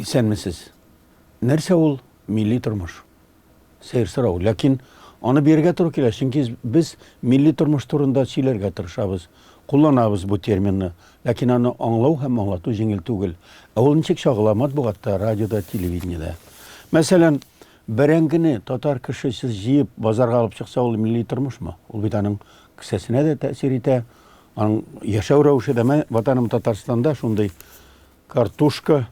Исәнмесез. Нәрсә ул милли тормыш? Сәер сорау, ләкин аны бирергә туры килә, чөнки без милли тормыш турында сөйләргә тырышабыз, кулланабыз бу терминны, ләкин аны аңлау һәм аңлату җиңел түгел. Ә ул ничек чагыла матбугатта, радиода, телевидениедә? Мәсәлән, бәрәңгене татар кешесе җыеп базарга алып чыкса, ул милли тормышмы? Ул бит аның кесәсенә дә тәэсир итә, аның яшәү рәвеше дә. Менә Ватаным Татарстанда шундый картошка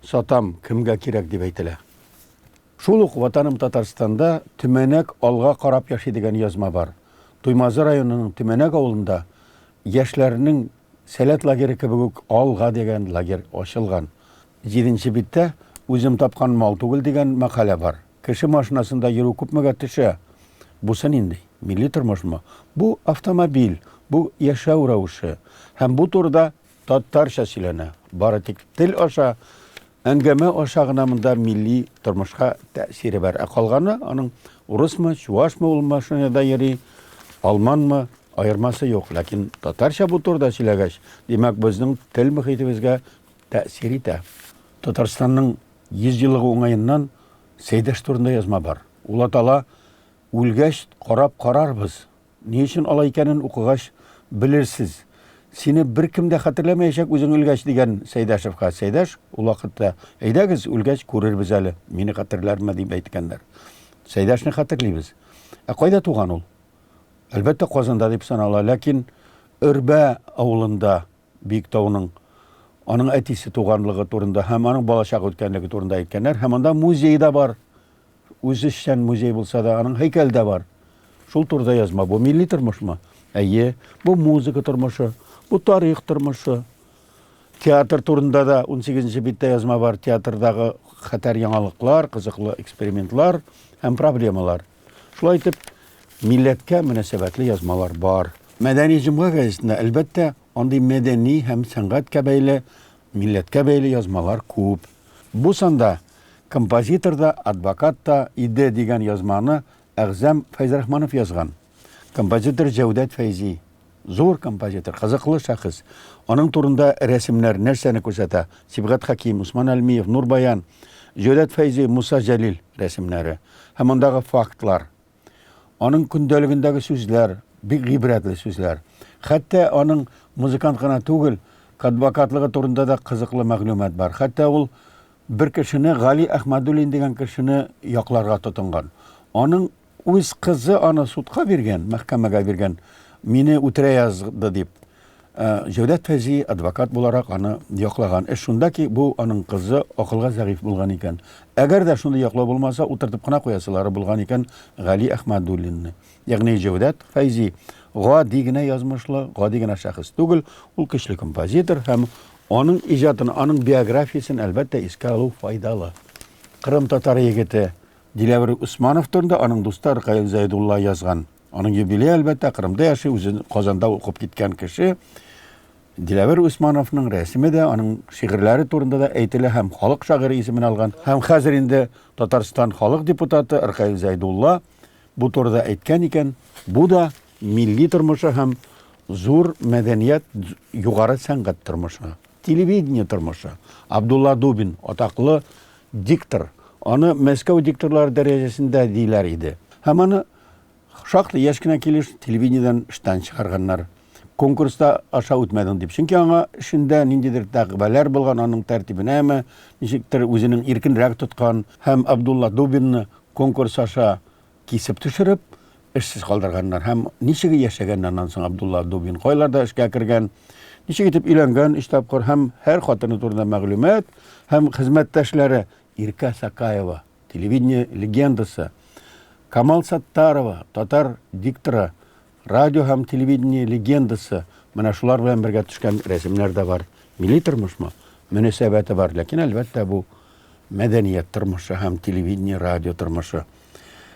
сатам, кемгә кирәк дип әйтелә. Шул ук Ватаным Татарстанда Төмәнәк алга карап яши дигән язма бар. Туймазы районының Төмәнәк авылында яшьләрнең Сәләт лагере кебек үк Алга дигән лагерь ачылган. Җиденче биттә Үзем тапкан мал түгел дигән мәкалә бар. Кеше машинасында йөрү күпмегә төшә? Бусы нинди? Милли тормышмы? Бу автомобиль, бу яшәү рәвеше. Һәм бу турыда татарча сөйләнә. Бары тик тел аша, әңгәмә аша гына монда милли тормышка тәэсире бар. Ә калганы аның урысмы, чуашмы ул машинада йөри, алманмы, аермасы юк. Ләкин татарча бу турыда сөйләгәч, димәк, безнең тел мөхитебезгә тәэсир итә. Татарстанның 100 еллыгы уңаеннан Сәйдәш турында язма бар. Ул атала Үлгәч карап карарбыз. Ни өчен алай икәнен укыгач белерсез. Сине беркем дә хәтерләмәячәк үзең үлгәч, дигән Сәйдәшевка. Сәйдәш ул вакытта, Әйдәгез, үлгәч күрербез әле, мине хәтерләрме, дип әйткәннәр. Сәйдәшне хәтерлибез. Ә кайда туган ул? Әлбәттә, Казанда дип санала, ләкин Өрбә авылында Биектауның аның әтисе туганлыгы турында һәм аның балачагы үткәнлеге турында әйткәннәр. Һәм анда музей да бар. Үзешчән музей булса да, аның һәйкәле дә бар. Шул турыда язма. Бу милли тормышмы? Әйе. Бу музыка тормышы, бу тарих тормышы. Театр турында да 18 биттә язма бар. Театрдагы хәтәр яңалыклар, кызыклы экспериментлар һәм проблемалар. Шулай итеп, милләткә мөнәсәбәтле язмалар бар. Мәдәни җомга газетында, әлбәттә, андый мәдәни һәм сәнгатькә бәйле, милләткә бәйле язмалар күп. Бу санда Композитор да, адвокат та иде дигән язманы Әгъзам Фәйзрахманов язган. Композитор Җәүдәт Фәйзи. Зур композитор, кызыклы шәхес. Аның турында рәсемнәр нәрсәне күрсәтә? Сибгат Хәким, Усман Әлмиев, Нур Баян, Җәүдәт Фәйзи, Муса Җәлил рәсемнәре һәм андагы фактлар. Аның көндәлегендәге сүзләр, бик гыйбрәтле сүзләр. Хәтта аның музыкант кына түгел, адвокатлыгы турында да кызыклы мәгълүмат бар. Хәтта ул бер кешене, Гали Әхмәдуллин дигән кешене якларга тотынган. Аның үз кызы аны судка биргән, мәхкәмәгә биргән, мине үтерә язды дип. Э, Җәүдәт Фәйзи адвокат буларак аны яклаган. Эш шунда ки, бу аның кызы акылга зәгыйфь булган икән. Әгәр дә шундый яклау булмаса, утыртып кына куясылары булган икән Гали Әхмәдуллинны. Ягъни Җәүдәт Фәйзи гади генә язмышлы, гади генә шәхес түгел, ул көчле композитор һәм аның иҗатын, аның биографиясен әлбәттә искә алу файдалы. Кырым татары егете Диләвер Усманов турында аның дусты Ркаил Зәйдулла язган. Аның юбилее, әлбәттә, Кырымда яши, үзе Казанда укып киткән кеше. Диләвер Усмановның рәсеме дә, аның шигырьләре турында да әйтелә һәм халык шагыйре исемен алган. Һәм хәзер инде Татарстан халык депутаты Ркаил Зәйдулла бу турыда әйткән икән, бу да милли тормышы һәм зур мәдәният, югары сәнгать тормышы, телевидение тормышы. Абдулла Дубин, атаклы диктор, аны Мәскәү дикторлары дәрәҗәсендә диләр иде. Һәм аны Шактый яшь кенә килеш телевидениедән эштән чыгарганнар. Конкурста аша үтмәдең дип. Чөнки аңа эшендә ниндидер тәгъбәләр булган, аның тәртибенәме, ничектер үзенең иркенрәк тоткан һәм Абдулла Дубинны конкурс аша кисеп төшереп, эшсез калдырганнар. Һәм ничек яшәгән аннан соң Абдулла Дубин, кайларда эшкә кергән, ничек итеп өйләнгән өч тапкыр һәм һәр хатыны турында мәгълүмат һәм хезмәттәшләре Иркә Сакаева Телевидение легендасы Камал Саттарова, татар дикторы, радио һәм телевидение легендасы, менә шулар белән бергә төшкән рәсемнәр дә бар. Милли тормышмы? Мөнәсәбәте бар, ләкин әлбәттә бу мәдәният тормышы һәм телевидение, радио тормышы.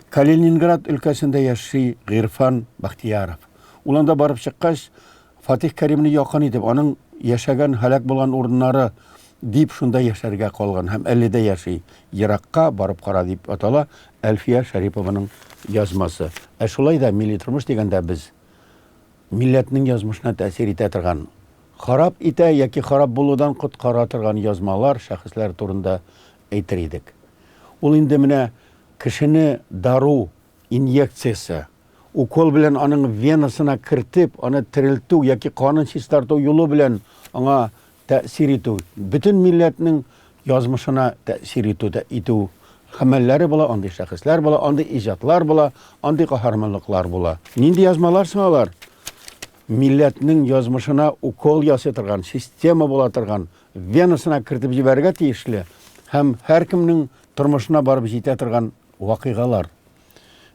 Калининград өлкәсендә яши Гыйрфан Бахтияров. Ул анда барып чыккач, Фатих Кәримне якын итеп, аның яшәгән, һәлак булган урыннары дип шунда яшәргә калган һәм әле дә яши. Еракка барып кара дип атала Әлфия Шәрипованың язмасы. Ә шулай да милли тормыш дигәндә без милләтнең язмышына тәэсир итә торган, харап итә яки харап булудан коткара торган язмалар, шәхесләр турында әйтер идек. Ул инде менә кешене дару инъекциясе, укол белән аның венасына кертеп, аны терелтү яки канын чистарту юлы белән аңа тәэсир итү, бөтен милләтнең язмышына тәэсир итү, итү гамәлләре була, андый шәхесләр була, андый иҗатлар була, андый каһарманлыклар була. Нинди язмалар соң алар? Милләтнең язмышына укол ясый торган, система була торган, венасына кертеп җибәрергә тиешле һәм һәркемнең тормышына барып җитә торган вакыйгалар.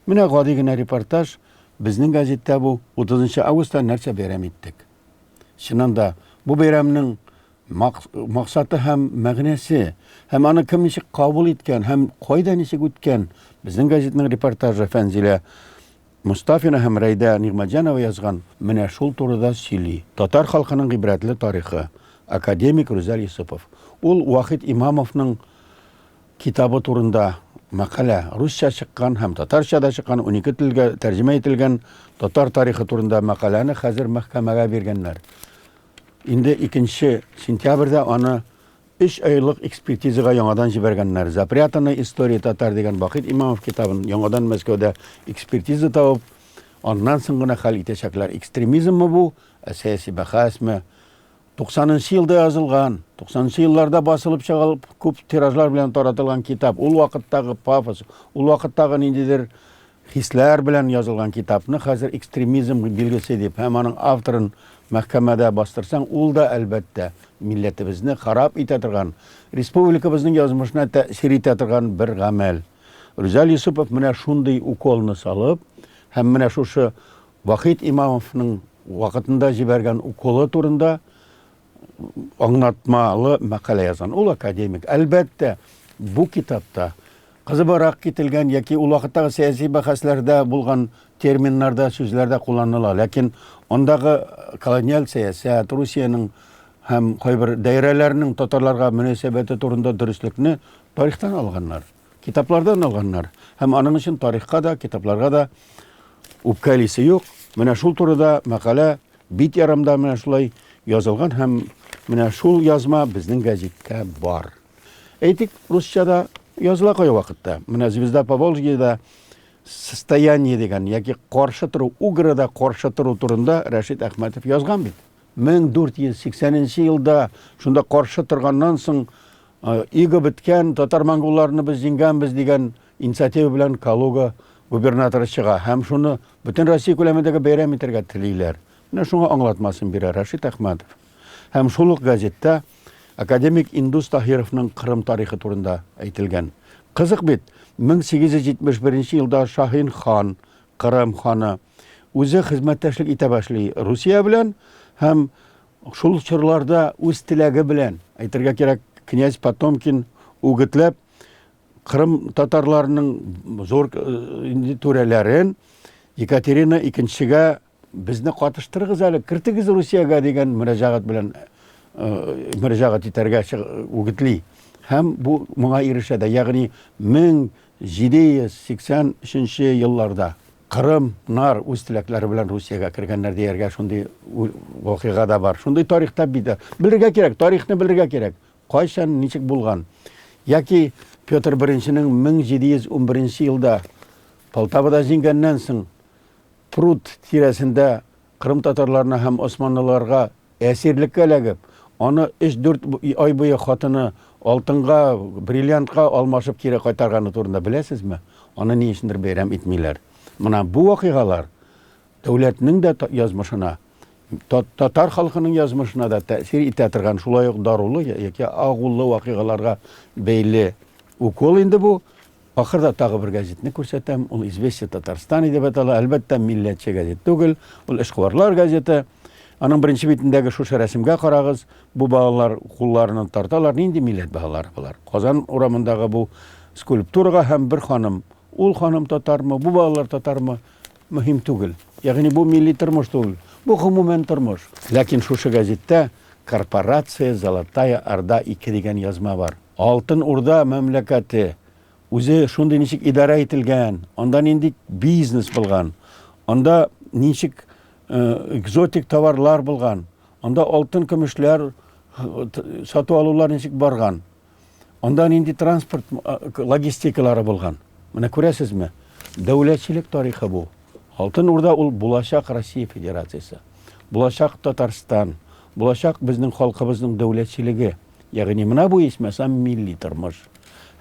Менә гади генә репортаж, безнең гәзиттә бу 30 августта нәрсә бәйрәм иттек. Чыннан да, бу бәйрәмнең максаты һәм мәгънәсе, һәм аны кем ничек кабул иткән, һәм кайда ничек үткән, безнең газетның репортажы Фәнзилә Мостафина һәм Рәйдә Нигъмәтҗанова язган менә шул турыда сөйли. Татар халкының гыйбрәтле тарихы, академик Рүзәл Йосыпов. Ул Вахит Имамовның китабы турында мәкалә, русча чыккан һәм татарча да чыккан, 12 телгә тәрҗемә ителгән татар тарихы турында мәкаләне хәзер мәхкәмәгә биргәннәр. Инде 2 сентябрьдә аны 3 айлык экспертизага яңадан җибәргәннәр. Запрятанная история татар дигән Вахит Имамов китабын яңадан Мәскәүдә экспертиза табып, аннан соң гына хәл итәчәкләр. Экстремизммы бу, ә сәяси бәхәсме? Туксанынчы елда язылган, туксанынчы елларда басылып чыгылып, күп тиражлар белән таратылган китап, ул вакыттагы пафос, ул вакыттагы ниндидер хисләр белән язылган китапны хәзер экстремизм билгесе дип һәм аның авторын мәхкәмәдә бастырсаң, ул да, әлбәттә, милләтебезне харап итә торган, республикабызның язмышына тәэсир итә торган бер гамәл. Рүзәл Юсупов менә шундый уколны салып һәм менә шушы Вахит Имамовның вакытында җибәргән уколы турында аңлатмалы мәкалә язган. Ул академик. Әлбәттә, бу китапта кызыбрак кителгән яки ул вакыттагы сәяси бәхәсләрдә булган терминнарда, сүзләрдә кулланыла. Ләкин андагы колониаль сәясәт, Русиянең һәм кайбер даирәләрнең татарларга мөнәсәбәте турында дөреслекне тарихтан алганнар. Китаплардан алганнар. Һәм аның өчен тарихка да, китапларга да үпкәлисе юк. Менә шул турыда мәкалә бит ярамда менә шулай язылган һәм менә шул язма безнең гәзиттә бар. Әйтик, русча да языла кай вакытта. Менә Звезда Поволжьеда состояние дигән яки каршы тору, уграда каршы тору турында Рәшит Әхмәтов язган бит. 1480 елда шунда каршы торганнан соң Иго беткән, татар-монголларны без җиңгәнбез дигән инициатива белән Калуга губернаторы чыга һәм шуны бөтен Россия күләмендәге бәйрәм итәргә телиләр. Менә шуңа аңлатмасын бирә Рәшит Әхмәтов. Һәм шул ук газетта академик Индус Таһировның Кырым тарихы турында әйтелгән. Кызык бит, 1871 елда Шаһин хан, Кырым ханы, үзе хезмәттәшлек итә башлый Русия белән һәм Шул чорларда үз теләге белән, әйтергә кирәк, князь Потомкин үгетләп, Кырым татарларының зур инде түрәләрен Екатерина икенчегә безне катыштырыгыз әле, кертегез Русиягә дигән мөрәҗәгать белән мөрәҗәгать итәргә үгетли. Һәм бу моңа ирешә дә. Ягъни 1783 елларда Кырымнар үз теләкләре белән Русиягә кергәннәр дияргә шундый вакыйга да бар. Шундый тарихта бит. Белергә кирәк, тарихны белергә кирәк. Кайчан, ничек булган. Яки Петр I-нең 1711 елда Полтавада җиңгәннән соң Прут тирәсендә Кырым татарларына һәм османлыларга Әсирлеккә эләгеп, аны өч-дүрт ай буе хатыны алтынга, бриллиантка алмашып кире кайтарганы турында беләсезме? Аны ни өчендер бәйрәм итмиләр. Менә бу вакыйгалар дәүләтнең дә язмышына, татар халкының язмышына да тәэсир итә торган шулай ук дарулы яки агулы вакыйгаларга бәйле укол инде бу. Ахырда тагы бер гәзитне күрсәтәм, ул Известия Татарстана дип атала. Әлбәттә, милләтче гәзит түгел, ул эшкуарлар газеты. Аның беренче битендәге шушы рәсемгә карагыз. Бу балалар кулларыннан тарталар. Нинди милләт балалары болар? Казан урамындагы бу скульптурага һәм бер ханым. Ул ханым татармы, бу балалар татармы? Мөһим түгел. Ягъни бу милли тормыш түгел. Бу гомумән тормыш. Ләкин шушы гәзиттә Корпорация Золотая Орда 2 дигән язма бар. Алтын Урда мәмләкәте үзе шундый ничек идарә ителгән, анда нинди бизнес булган, анда ничек э, экзотик товарлар булган, Анда алтын, көмешләр сату алулар ничек барган? Анда нинди транспорт логистикалары булган? Менә күрәсезме? Дәүләтчелек тарихы бу. Алтын Урда ул булачак Россия Федерациясе, булачак Татарстан, булачак безнең халкыбызның дәүләтчелеге. Ягъни менә бу исмәсам милли тормыш.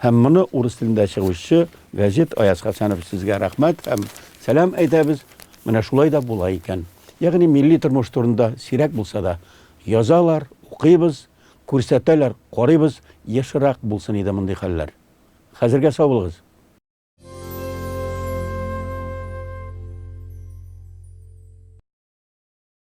Һәм моны урыс телендә чыгучы газет Аяз Хәсәнов сезгә рәхмәт һәм сәлам әйтәбез. Менә шулай да була икән. Ягъни милли тормыш турында сирәк булса да язалар, укыйбыз, күрсәтәләр, карыйбыз, ешрак булсын иде мондый хәлләр. Хәзергә сау булыгыз.